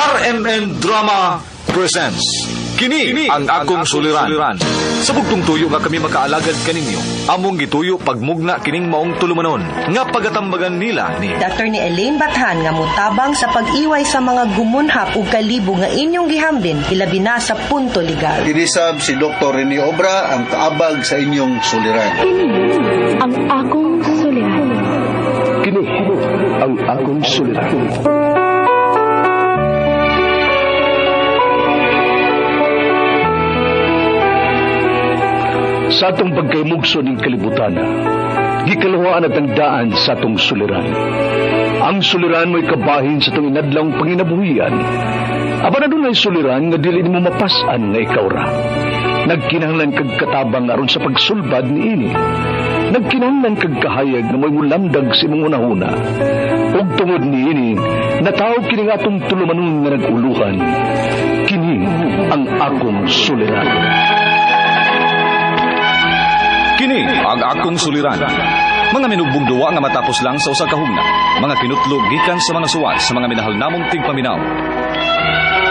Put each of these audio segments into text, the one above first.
RMN Drama presents Kini ang akong suliran. Sa bugtong tuyo nga kami makaalagad kaninyo, among gituyo pagmugna kining maong tulumanon nga pagatambagan nila ni Attorney Elaine Bathan nga mutabang sa pag-iway sa mga gumunhap ug kalibo nga inyong gihambin ilabi na sa punto legal. Kinisab si Dr. Rene Obra ang kaabag sa inyong suliran. Kini ang akong suliran. Kini ang akong suliran. Sa atong pagkaymugso ning kalibutan, gikaluhaan at ang daan sa atong suliran. Ang suliran mo'y kabahin sa atong inadlang panginabuhian. Apan adunay suliran nga dili nimo mapas-an nga ikaw ra. Nagkinahanglan kag katabang aron sa pagsulbad niini. Nagkinahanglan kag kahayag nga mo'y mulamdag sa imong hunahuna. Ug tungod niini, nataw kini nga atong tulumanon nga nag-uluhan. Kini ang akong suliran. Kini ang akong suliran. Mga minugbong duwa nga matapos lang sa usa ka hugna. Mga kinutlo gikan sa mga suwat sa mga minahal namong tigpaminaw.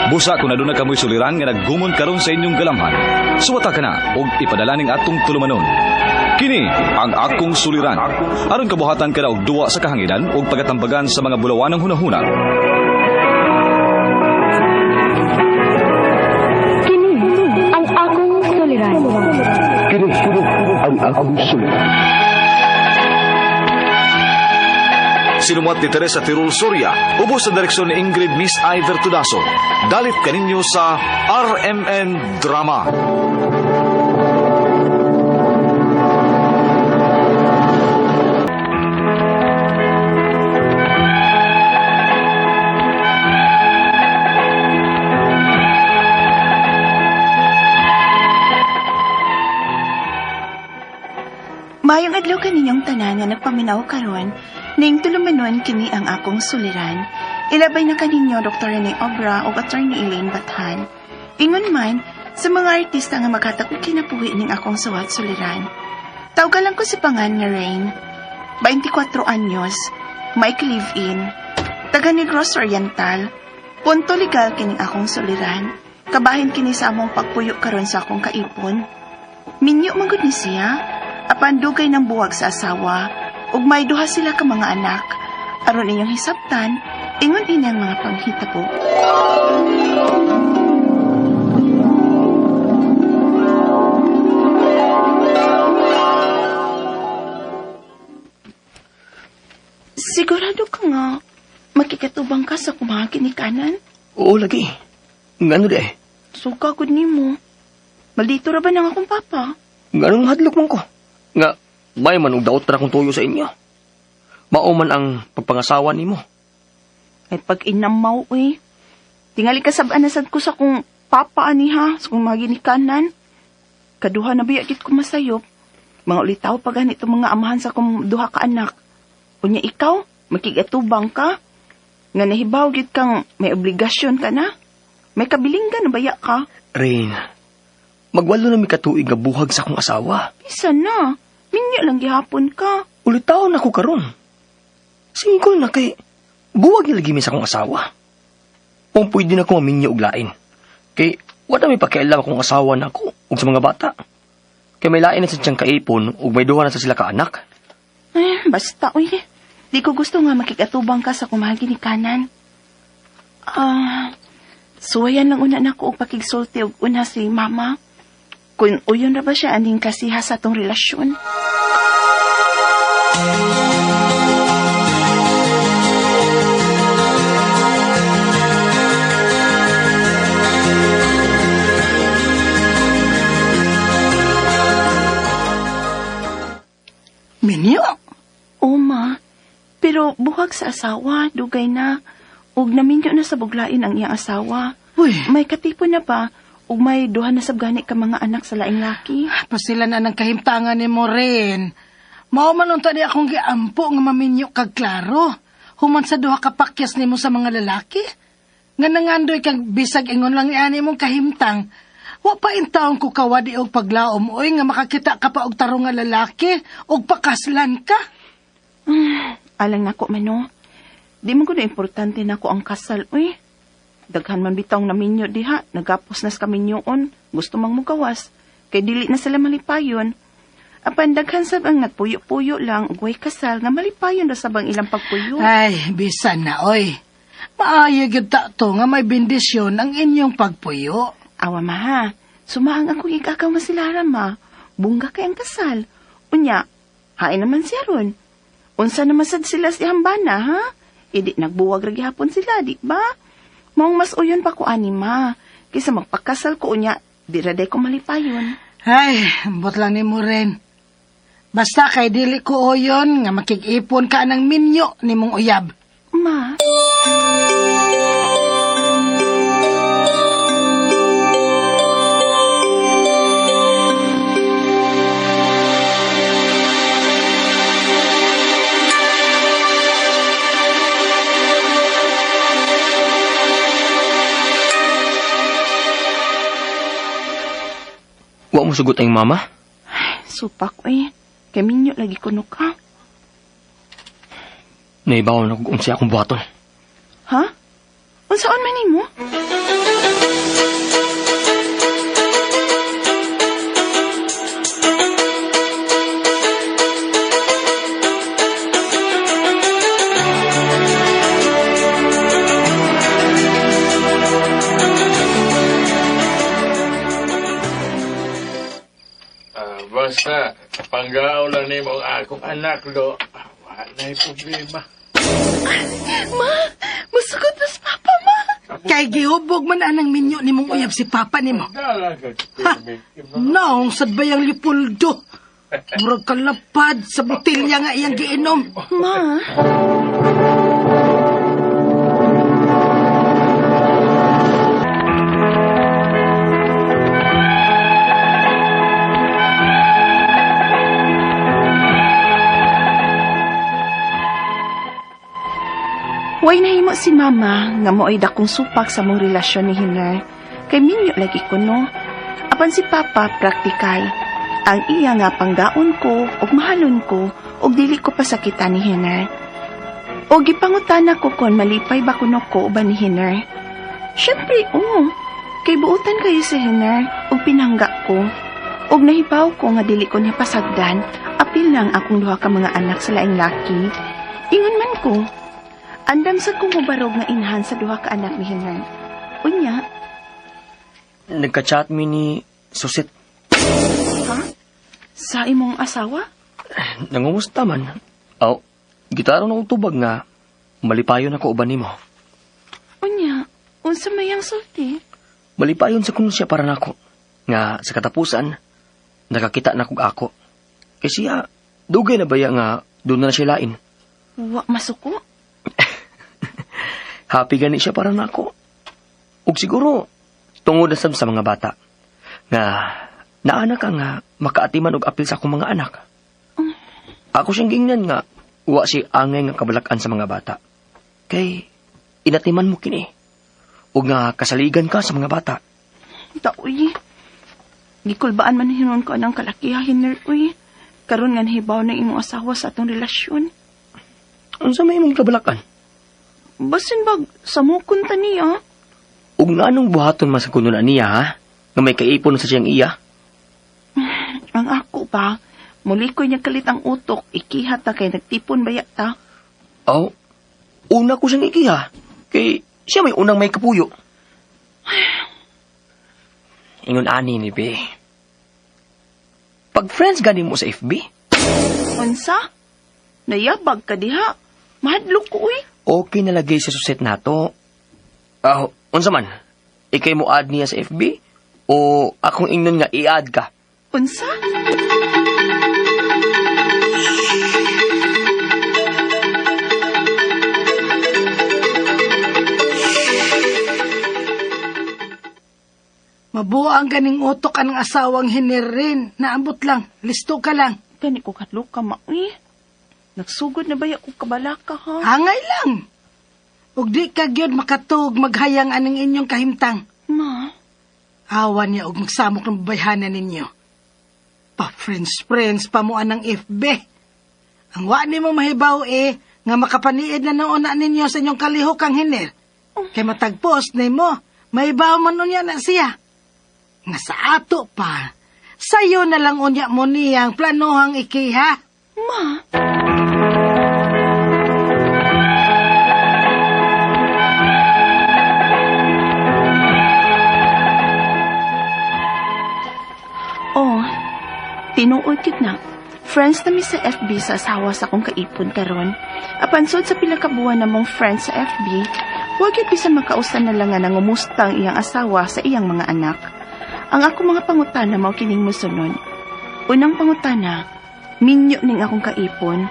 Busa kung aduna kamoy suliran nga naggumon karon sa inyong galamhan. Suwata ka na og ipadala ning atong tulumanon. Kini ang akong suliran. Aron kabuhatan ka na og duwa sa kahanginan ug pagatambagan sa mga bulawanang hunahuna. Kini ang akong suliran. Kini ang akong suliran. Sinumuat ni Teresa Tirul Soria, ubos sa direksyon ni Ingrid Miss Iver Tudaso. Dalit kaninyo sa RMN Drama. Mayong adlaw kaninyong tanan nga nagpaminaw karon, ning tulumanon kini ang akong suliran. Ilabay na kaninyo Dr. Rene Obra ug Attorney Elaine Bathan. Ingon man sa mga artista nga maghatag og kinabuhi ning akong suwat suliran. Tawga lang ko si pangan nga Rain. 24 anyos, may live-in, taga Negros Oriental. Punto legal kining akong suliran. Kabahin kini sa among pagpuyo karon sa akong kaipon. Minyo man gud ni siya. Apan dugay ng buwag sa asawa, ug may duha sila ka mga anak. Aron inyong hisabtan, ingon ini ang mga panghitabo. Sigurado ka nga, makikatubang ka sa kumaha kinikanan? Oo, lagi. Ngano di eh? Suka gud nimo. Maldito ra ba nang akong papa? Nganong mahadlok man ko? Nga, may man og daot ra kong tuyo sa inyo. Mao man ang pagpangasawa nimo. Ay pag inamaw eh. Tingali ka sab anasad ko sa kong papa ani ha, sa kong mga ginikanan. Kaduha na biya gid ko masayop. Mga ulitaw pa ganito mga amahan sa kong duha ka anak. Unya ikaw, makigatubang ka. Nga nahibaw gid kang may obligasyon ka na. May kabiling ka na baya ka. Rain, magwalo na mi katuig nga buhag sa akong asawa. Isa na, minyo lang gihapon ka. Ulitaw na ko karon. Single na kay buwag na lagi mi sa akong asawa. Kung pwede na ko maminyo og lain. Kay wala may pakialam akong asawa na ako ug sa mga bata. Kay may lain na sa siyang kaipon ug may duha na sa sila ka anak. Ay, basta, uy. Di ko gusto nga makigatubang ka sa kumahagi ni kanan. Ah, suwayan lang una na ko og pakigsulti og una si mama. Kung uyon ra ba siya aning kasiha sa atong relasyon. Minyo? O ma, pero buhag sa asawa, dugay na. Ug naminyo na sa buglain ang iyang asawa. Uy, May katipon na ba? Ug may duha na sabgani ka mga anak sa laing laki. pasila na ng kahimtangan ni mo rin. Mao man unta di akong giampo nga maminyo kag klaro. Human sa duha ka pakyas nimo sa mga lalaki. Nga nangandoy kag bisag ingon lang ni mong kahimtang. Wa pa intawon ko kawadi og paglaom oy nga makakita ka pa og tarong nga lalaki og pakaslan ka. Alang nako man no. Di man ko na importante nako ang kasal, uy. Daghan man bitawng naminyo diha, nagapos nas kaminyoon, gusto mang mugawas, kay dili na sila malipayon. Apan daghan sab ang nagpuyo-puyo lang ug way kasal nga malipayon ra sab ang ilang pagpuyo. Ay, bisan na, oy. Maayo gyud ta to nga may bendisyon ang inyong pagpuyo. Awa ma ha, sumaang akong ikakaw nga sila ma. Bungga kay ang kasal. Unya, hain naman siya ron. Unsa naman sad sila si hambana ha? Idi nagbuwag ra gihapon sila, di ba? Maong mas uyon pa ko ani ma. Kaysa magpakasal ko unya, di ra day ko malipayon. Ay, ambot lang ni mo rin. Basta kay dili ko oyon nga makig-ipon ka ng minyo nimong uyab. Ma, Wa mo sugot ang mama? supak eh. Kay minyo lagi kuno ka. Naibaw na kung unsay akong buhaton. Ha? Unsaon man nimo? Ah, basta, panggaw lang nimo ang akong anak, lo. Wala na'y problema. Ma, musugot mas papa ma. Kay gihubog man anang minyo nimong uyab si papa nimo. Dala ka, Naong sad ba yung Leopoldo? Murag kalapad sa botelya nga iyang giinom. Ma, Way nahimo si mama nga mo'y dakong supak sa mong relasyon ni Hiner. Kay minyo lagi ko no. Apan si papa praktikal. Ang iya nga panggaon ko ug mahalon ko ug dili ko pasakitan ni Hiner. O gipangutana ko kon malipay ba kuno ko uban ni Hiner. Syempre, oo. Kay buutan kayo si Hiner ug pinangga ko. Ug nahibaw ko nga dili ko niya pasagdan, apil lang akong duha ka mga anak sa laing laki. Ingon man ko, andam sa kong hubarog nga inahan sa duha ka anak ni Hiner. Unya, Nagka-chat mi ni Susit. ha? Sa imong asawa? Nangumusta man. Aw, gitaro na kong tubag nga. Malipayon ako uban nimo. Unya, unsa may ang sulti? Malipayon sa kuno siya para nako. Nga sa katapusan, nakakita na kog ako. Kay siya, dugay na baya nga doon na siya lain. Wa masuko? Happy gani siya para nako. Ug siguro, tungod na sab sa mga bata. Nga, naana ka nga makaatiman og apil sa akong mga anak. Ako siyang gingnan nga, wa si angay nga kabalakan sa mga bata. Kay, inatiman mo kini. Ug nga kasaligan ka sa mga bata. Taoy. Gikulbaan man hinon ko anang kalakiha, Hiner, uy. Karon nga nahibaw ng imong asawa sa atong relasyon. Unsa may imong kabalakan? Basin bag, samukon ta niya. Ug nga anong buhaton man sa kuno na niya, ha? Nga may kaipon sa siyang iya. Ang ako ba, muli ko niya kalit ang utok, ikiha ta kay nagtipon baya ta. Aw, una ko siyang ikiha. Kay siya may unang may kapuyo. Ingon ani ni be. Pag friends gani mo sa FB, Unsa? Nayabag ka diha. Mahadlok ko, uy. okay na lagay sa suset nato. Aw, unsa man? Ikay mo add niya sa FB o akong ingnon nga i-add ka? Unsa? Mabuo ang ganing utok ang asawang Hiner rin. Naambot lang, listo ka lang. Gani ko kadlok ka, ma, uy. Nagsugod na baya ko kabalaka, ha? Hangay lang. Ug di ka gyud makatug maghayang aning inyong kahimtang. Ma, Awa niya og magsamok ng babayhanan ninyo. Pa friends friends pa mo anang FB. Ang wa nimo mahibaw eh nga makapaniid na noon na ninyo sa inyong kalihok ang Hiner. Kay matagpos nimo, may baw man unya na siya. Nga sa ato pa, sayo na lang unya mo niyang planohang ikiha. Ma! Oh, tinuod yun na. Friends na mi sa FB sa asawa sa akong kaipon karon. Apan sud sa pila ka buwan namong friends sa FB, wa gyud bisan makausa na lang nga nangumusta ang iyang asawa sa iyang mga anak. Ang ako mga pangutana mao kining mosunod. Unang pangutana, minyo ning akong kaipon.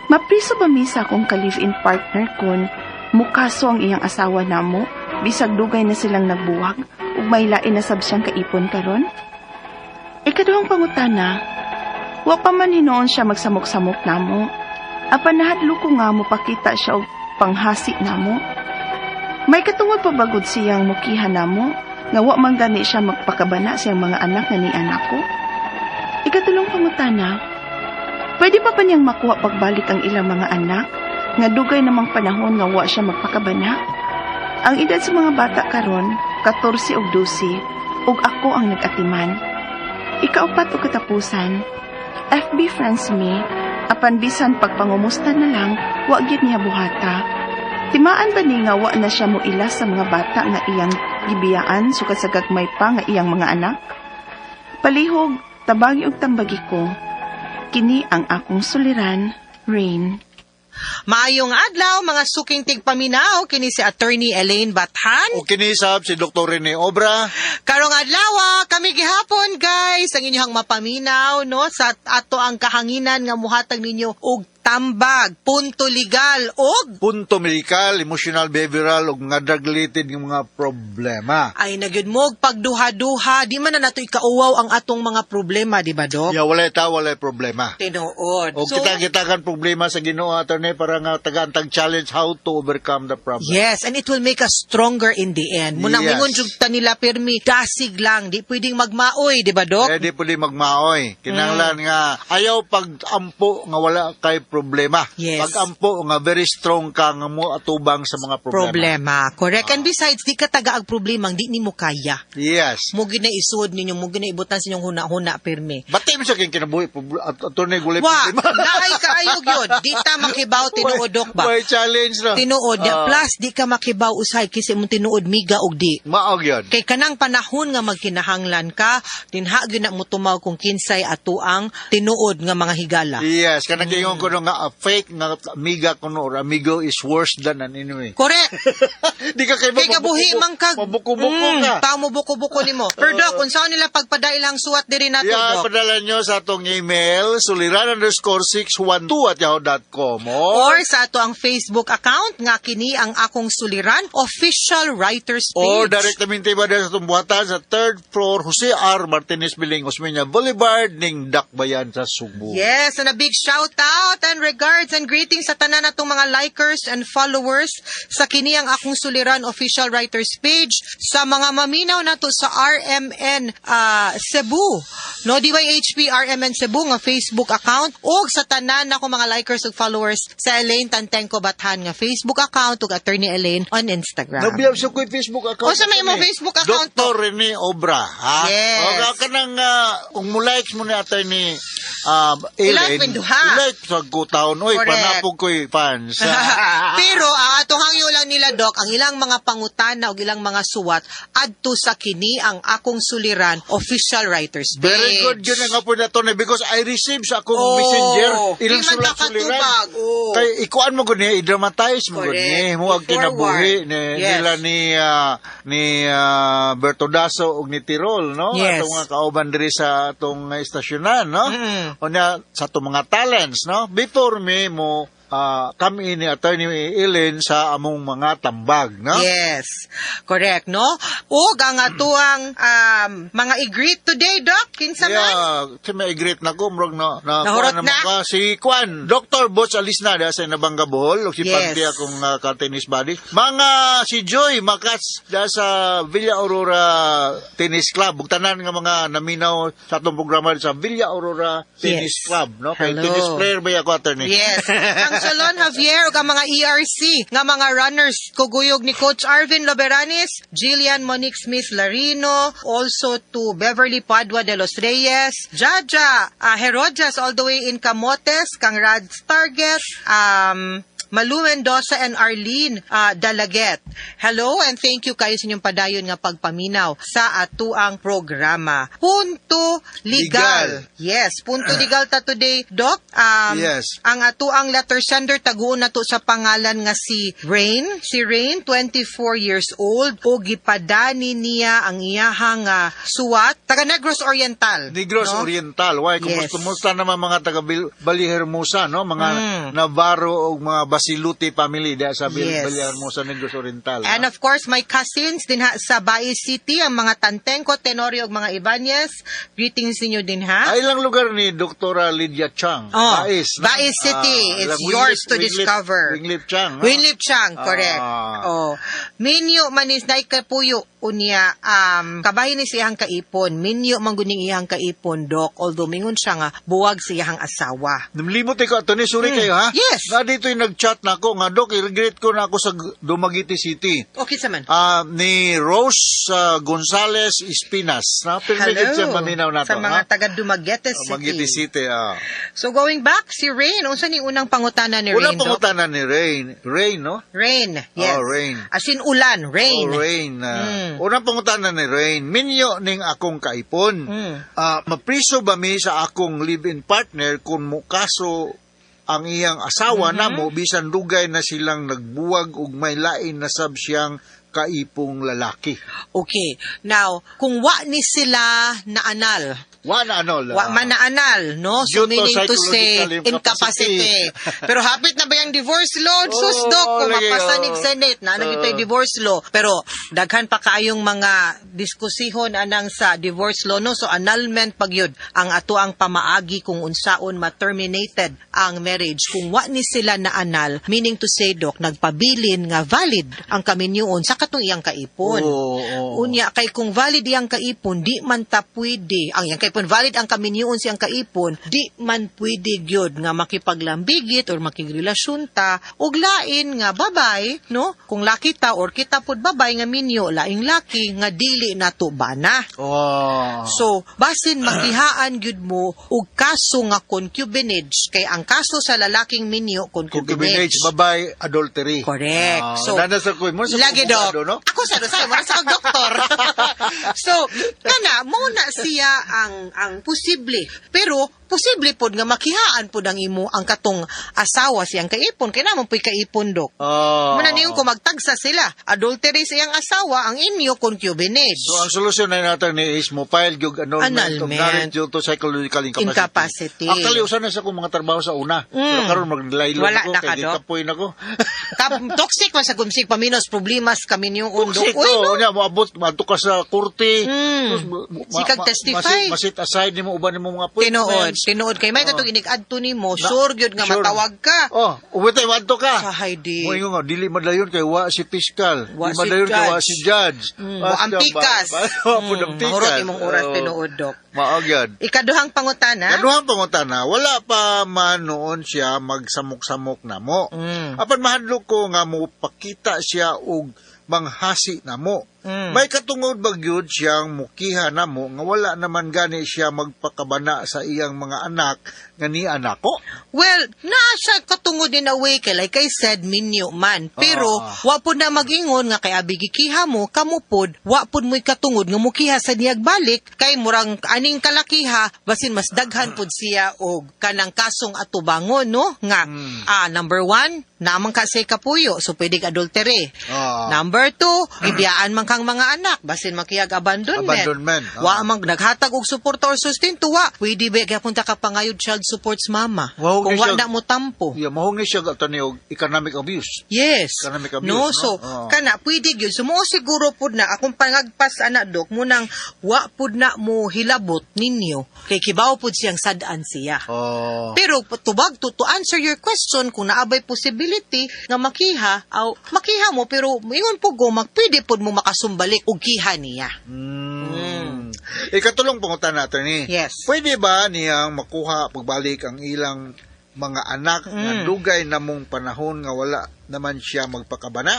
Mapriso ba mi sa akong ka-live-in partner kun mukaso ang iyang asawa namo bisag dugay na silang nagbuwag ug may lain na sab siyang kaipon karon? Ikaduhang pangutana, wa pa man hinoon siya magsamok-samok namo. Apan nahadlo ko nga mopakita siya og panghasi namo. May katungod pa bagod siyang mukiha namo nga wa man gani siya magpakabana siyang mga anak nga ni anak ko. Ikatulong pangutana, pwede pa ba niyang makuha pagbalik ang ilang mga anak nga dugay namang panahon nga wa siya magpakabana? Ang edad sa mga bata karon, 14 ug 12, ug ako ang nag-atiman. Ikaupat o katapusan, FB friends me, apan bisan pagpangumusta na lang, wa gyud niya buhata. Timaan ba ni nga wa na siya moila sa mga bata nga iyang gibiyaan sukad sa gagmay pa nga iyang mga anak? Palihog, tabagi og tambagi ko. Kini ang akong suliran, Rain. Maayong adlaw mga suking tigpaminaw kini si Attorney Elaine Bathan. O kinisab si Dr. Rene Obra. Karong adlaw kami gihapon guys ang inyong mapaminaw no sa ato ang kahanginan nga muhatag ninyo og tambag, punto legal og Punto medical, emotional, behavioral ug mga drug-related nga mga problema. Ay nagyud mo pagduha-duha, di man na nato ikauwaw ang atong mga problema, di ba, Dok? Ya walay ta walay problema. Tinuod. O kita kan problema sa Ginoo, attorney, para nga tagaan tag challenge how to overcome the problem. Yes, and it will make us stronger in the end. Munang Yes. mingon jud ta nila pirmi, dasig lang, di pwedeng magmaoy, di ba, Dok? Eh, di pwede magmaoy. Kinahanglan nga ayaw pag-ampo nga wala kay problema. Yes. Pag-ampo nga very strong ka nga mo atubang sa mga problema. Problema. Correct. And besides, di ka taga ang problema, di nimo kaya. Yes. Mo gid na isuod ninyo, mo gid na ibutan sa inyong huna-huna pirmi. Bati mo sa king kinabuhi, attorney, gulay Wa, problema. naay kaayo gyud. Di ta makibaw tinuod, Dok ba? May challenge na. Tinuod niya. Ah. Plus, di ka makibaw usay kasi imong tinuod miga og di. Maog yun. Kay kanang panahon nga magkinahanglan ka, dinha gyud na mo tumaw kung kinsay ato ang tinuod nga mga higala. Yes, kanang mm. ko no nga a fake nga amiga kuno or amigo is worse than an enemy. Correct. Di ka kay Kay gabuhi man kag Mabuko-buko ka. Tao mo buko-buko nimo. Pero Dok, unsaon nila pagpadailang suwat diri nato, Yeah, Dok? padala nyo sa atong email suliran_612@yahoo.com Or sa ato ang Facebook account nga kini ang akong suliran official writers page. Or direct namin tayo ba sa itong buhatan sa third floor, Jose R. Martinez Biling, Osmeña Boulevard, ning Dakbayan sa Subo. Yes, and a big shout out and regards and greetings sa tanan natong mga likers and followers sa kini ang akong suliran official writers page sa mga maminaw nato sa RMN Cebu. No, DYHP RMN Cebu nga Facebook account ug sa tanan nako mga likers ug followers sa Elaine Tantenko Bathan nga Facebook account ug Attorney Elaine on Instagram. Nabiyab sa ko'y Facebook account. O, sa may imong Facebook account, Dr. Rene Obra. Ha? Yes. O, kanang, kung mo likes mo ni Attorney I-like Elaine, mo duha. I-like sa gutaon. Oy, Correct. panapog ko'y fans. Pero ang atong hangyo lang nila Dok, ang ilang mga pangutana o ilang mga suwat adto sa kini ang akong suliran official writers page. Very good yun ang po na Tony because I received sa akong Oh, messenger ilang di man sulat suliran. nakatubag, oh. Kay ikuan mo gud ni i-dramatize mo gud Correct. ni mo ang I-forward. kinabuhi ni, Yes. nila ni Berto Daso ug ni Tirol, no? Yes. Atong mga kauban diri sa atong estasyonan, no? Unya sa atong mga talents, no? Before me mo kami ni Attorney Ellen sa among mga tambag, no? Yes. Correct, no? Ug ang atuang mga i-greet today, Doc, kinsa man? Yeah, si may greet na ko, murag na, na, Nahurot kuwan na? ka. Si Kwan, Dr. Butch Alisna, da sa Nabanga Bohol, o si Yes. Panti akong ka-tennis buddy. Mga si Joy Makas, da sa Villa Aurora Tennis Club. Ug tanan nga mga naminaw sa atong programa sa Villa Aurora Tennis Yes. Club, no? Kay Hello. tennis player ba ako, attorney? Yes. Ang Solon Javier ug ang mga ERC nga mga runners kuguyog ni Coach Arvin Loberanis, Jillian Monique Smith Larino, also to Beverly Padua de los Reyes, Jaja Herodas all the way in Camotes, kang Rad Target, Malu Mendoza and Arlene Dalaget. Hello and thank you kayo sa inyong padayon nga pagpaminaw sa atuang programa. Punto Legal. Legal. Yes, punto legal ta today, Doc. Yes. Ang atuang letter sender taguon nato sa pangalan nga si Rain. Si Rain, 24 years old, o gipadani niya ang iyahang suwat taga Negros Oriental. Negros no? Oriental. Why, Yes. kumusta naman mga taga Ballyhermosa, no? Mga Navarro o mga Basiluti family diha sa Ballyhermosa, Negros Oriental. And no? of course, my cousins din ha sa Bais City, ang mga Tantenko, Tenorio ug mga Ibanez. Greetings ninyo din ha. Ay, ilang lugar ni Doktora Lydia Chang. Oh, Bais, no? Bais City. Ah, It's ilang yours to discover. Winglip Chang. No? Winlip Chang, correct. Ah. Oh. Minyo manis na ikapuyo unya kabahin ni siyang kaipon. Minyo mangguning iyang kaipon, Dok. Although mingon siya nga buwag sa iyang asawa. Limot ko, Atty. Sorry kayo ha. Yes. Nga dito yung nag-chat na ako. Nga, Dok, i-regret ko na ako sa Dumaguete City. Okay sa man. Ah, ni Rose Gonzales Espinas. Na, pirmigit siya maminaw nato. Sa mga ha? taga Dumaguete City. Dumaguete City. Ah. So going back, si Rain, unsa ni unang pangutana ni Unang Rain, Dok? pangutana ni Rain. Rain, no? Rain, yes. Oh, rain. As in ulan, rain. Oh, Rain. Unang pangutana ni Rain, minyo ning akong kaipon. Ah, mapriso ba mi sa akong live-in partner kung mukaso ang iyang asawa namo bisan dugay na silang nagbuwag ug may lain na sab siyang kaipong lalaki? Okay. Now, kung wa ni sila na anal, Wa na ano wa man na anal, no? So Due to meaning to say, psychological incapacity. incapacity. Pero hapit na ba yung divorce law? Sus, Oo, Dok, kung lagi, mapasa oo. ni Senate, na ano yung divorce law. Pero daghan pa kaayong mga diskusihon anang sa divorce law, no? So annulment pag yun, ang ato ang pamaagi kung unsaon ma-terminated ang marriage. Kung wa ni sila na anal, meaning to say, Dok, nagpabilin nga valid ang kaminyoon sa katong iyang kaipon. Oo, oo. Unya kay kung valid iyang kaipon, di man ta pwede. Ang iyang kaipon valid ang kaminyoon siyang kaipon, di man pwede gyud nga makipaglambigit or makigrelasyon ta og lain nga babay, no? Kung laki ta or kita pud babay nga minyo, laing laki nga dili nato bana. Oh. So, basin makihaan gyud mo og kaso nga concubinage kay ang kaso sa lalaking minyo Concubinage, concubinage. babay, adultery. Correct. Ah, So, nana sa ko, mo sa lagi, abogado, Dok. no? Ako sa sa mo sa doktor. So, kana mo na siya ang posible. Pero posible pod nga makihaan pod ang imo ang katong asawa siyang kaipon kay naman puy kaipon, Dok. Oh. Muna niyon kung magtagsa sila. Adultery sa iyang asawa, ang inyo concubinage. So ang solusyon na natin ni is mo file gyud annulment of Annulment. marriage due to psychological incapacity. Incapacity. Actually usa na sa akong mga trabaho sa una. Pero karon maglaylo Wala ko na ka, kay Dok. gikapoy na ko. Toxic man sa kumsig paminos problemas kami niyong undo. Toxic Uy, to. no? Unya moabot maadto ka sa korte. Tapos, Sikag testify. Masit aside nimo uban nimo mga Tinuod, appointments. tinuod kay may katong inig-adto nimo, sure gyud nga matawag ka. Oh, uwitay maadto ka. Sa Heidi. Mo ingon nga dili madayon kay wa si fiscal. Wa Di si madayon kay wa judge. si judge. Wa ang pikas. Wa pud ang pikas. Mahurot imong oras Oh, tinuod, Dok. Mao gyud. Ikaduhang pangutana. Kaduhang pangutana, wala pa man noon siya magsamok-samok namo. Apan mahadlok ko nga mopakita siya og manghasi namo. May katungod ba gyud siyang mukiha namo nga wala naman gani siya magpakabana sa iyang mga anak nga ni anak ko? Well, naa siya katungod in a way kay like I said, minyo man. Pero wa pud na mag-ingon nga kay abi gikiha mo, kamo pod, wa pud mo'y katungod nga mukiha sa niyag balik kay murang aning kalakiha basin mas daghan pud siya og kanang kasong atubangon, no? Nga number one, naman ka say kapuyo, so pwede ka adultery. Number two, gibiyaan man kang mga anak, basin makiyag abandonment. Abandonment, Wa man naghatag og suporta or sustento, wa. Pwede ba gyapon ta ka pangayod child supports mama? Wow, Kung wa siya- na mo tampo. Yeah, mahong ni siya ato ni og economic abuse. Yes. Economic abuse, no, no? so Oo. kana pwede gyud. So mo siguro pud na akong pangagpas ana, Dok, munang wa pud na mo hilabot ninyo kay kibaw pud siyang sad-an siya. Oh. Pero tubag to answer your question kung naabay possibility nga makiha aw makiha mo pero ingon po go magpwede pud mo makasumbalik og kiha niya. Ikatulong pangutana natin ni. Yes. Pwede ba niyang makuha pagbalik ang ilang mga anak nga dugay namong panahon nga wala naman siya magpakabana.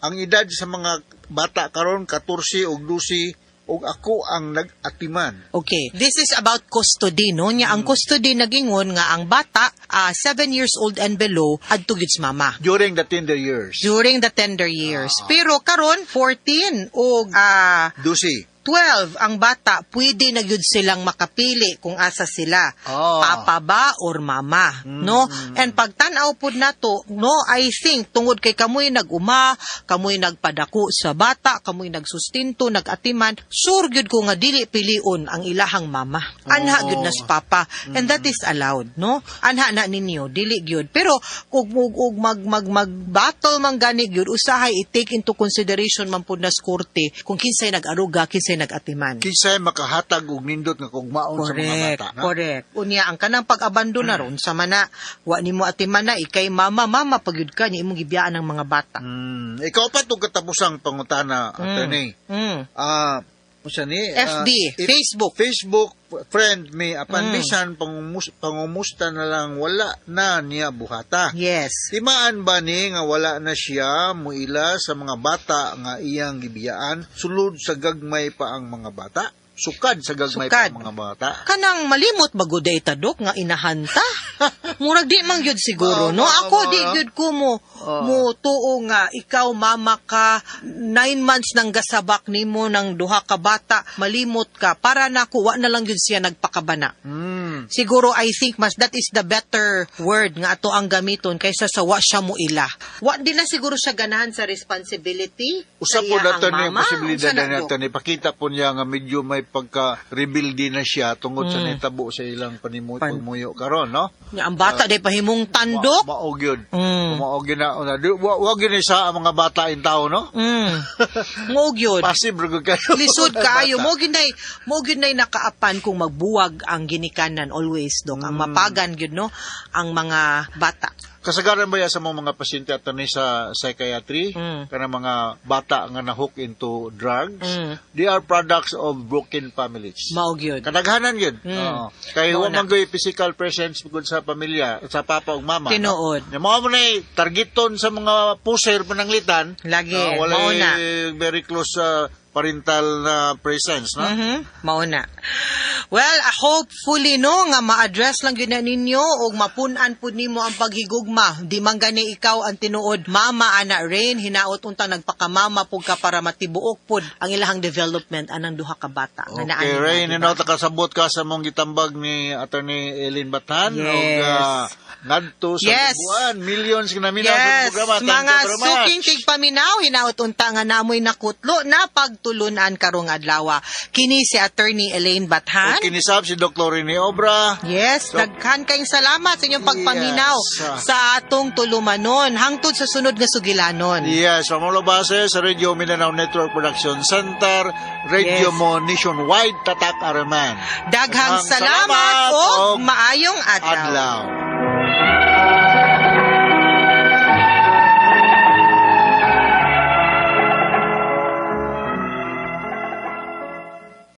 Ang edad sa mga bata karon 14 ug 12 ug ako ang nag-atiman. Okay. This is about custody, no? Nya ang custody nagingon nga ang bata 7 years old and below adto gyud sa mama During the tender years. during the tender years. Pero karon 14 og 12. 12 ang bata, pwede na gyud silang makapili kung asa sila. Papa ba or mama, no? And pagtan-aw pud nato, no, I think tungod kay kamoy nag-uma, kamoy nagpadako sa bata, kamoy nagsustento, nag-atiman, sure gyud ko nga dili pilion ang ilahang mama. Anha gyud na sa papa, and that is allowed, no? Anha na ninyo, dili gyud. Pero kung og mag mag mag battle man gani gyud, usahay i-take into consideration man pud na sa korte kung kinsay nag-aruga, kinsay nag-atiman. Kinsay makahatag og nindot nga kugmaon sa mga bata. No? Correct. Unya ang kanang pag-abandon na ron sa mana, wa nimo atiman na ikay mama mama pagyud ka niya imong gibiyaan ang mga bata. Ikaw pa itong katapusang pangutana, attorney. Unsa ni? FB, Facebook. Facebook friend me apan bisan pangumusta na lang wala na niya buhata. Timaan ba ni nga wala na siya muila sa mga bata nga iyang gibiyaan sulod sa gagmay pa ang mga bata? Sukad sa gagmay pa Sukad. ang mga bata? Kanang malimot ba gud ta, Dok, nga inahanta? Murag di man gyud siguro, no? Ako di gyud ko mo tuo nga ikaw mama ka, 9 months nang gasabak nimo ng duha ka bata, malimot ka para nako wa na lang gyud siya nagpakabana. Siguro I think mas that is the better word nga ato ang gamiton kaysa sa wa siya mo ila. Wa di na siguro siya ganahan sa responsibility Usa sa po iyahang nato ni mama. posibilidad Unsa na, na Dok? nato ni pakita po niya nga medyo may pagka-rebelde na siya tungod sa nitabo sa ilang pagmuyo karon, no? Nya, ang bata day pahimong tandok. Mao gyud. Mao gyud na una. Wa gyud ni sa ang mga bata in tao, no? Mao gyud. Passive ra gyud kayo. Lisod kaayo. Bata. Mo gyud nay nakaapan kung magbuwag ang ginikanan always, Dok. Ang mapagan gyud, no, ang mga bata. Kasagaran ba ya sa mga pasyente ato ni sa psychiatry kanang mga bata nga na-hook into drugs, they are products of broken families. Mao gyud. Kadaghanan yun. Oo. Kay Mao wa na. man gyud physical presence gud sa pamilya, sa papa ug mama. Tinuod. No? Mao mo na targeton sa mga puser pananglitan. Lagi. Walay Mao na. very close sa parental na presence, no? Mao na. Well, hopefully, no, nga ma-address lang gyud na ninyo ug mapun-an pud nimo ang paghigugma. Di man gani ikaw ang tinuod mama ana, Rain, hinaot unta nagpakamama pud ka para matibuok pud ang ilahang development anang duha ka bata. Nga naa Okay, nila, Rain, diba? hinaot kasabot ka sa mong gitambag ni Attorney Eileen Bathan Yes. ug ngadto sa buwan, millions nga naminaw sa programa. Thank Mga you very much. suking tigpaminaw, hinaot unta nga namoy nakutlo na pagtulunan karong adlaw. Kini si Attorney Elaine Bathan. Ug kinisab si Dr. Rene Obra. Yes, daghan kayong salamat sa inyong pagpaminaw sa atong tulumanon hangtod sa sunod nga sugilanon. Yes, Romulo Base sa Radio Mindanao Network Production Center, Radio Mo Nationwide, Tatak Araman. Daghang salamat ug maayong adlaw. Adlaw.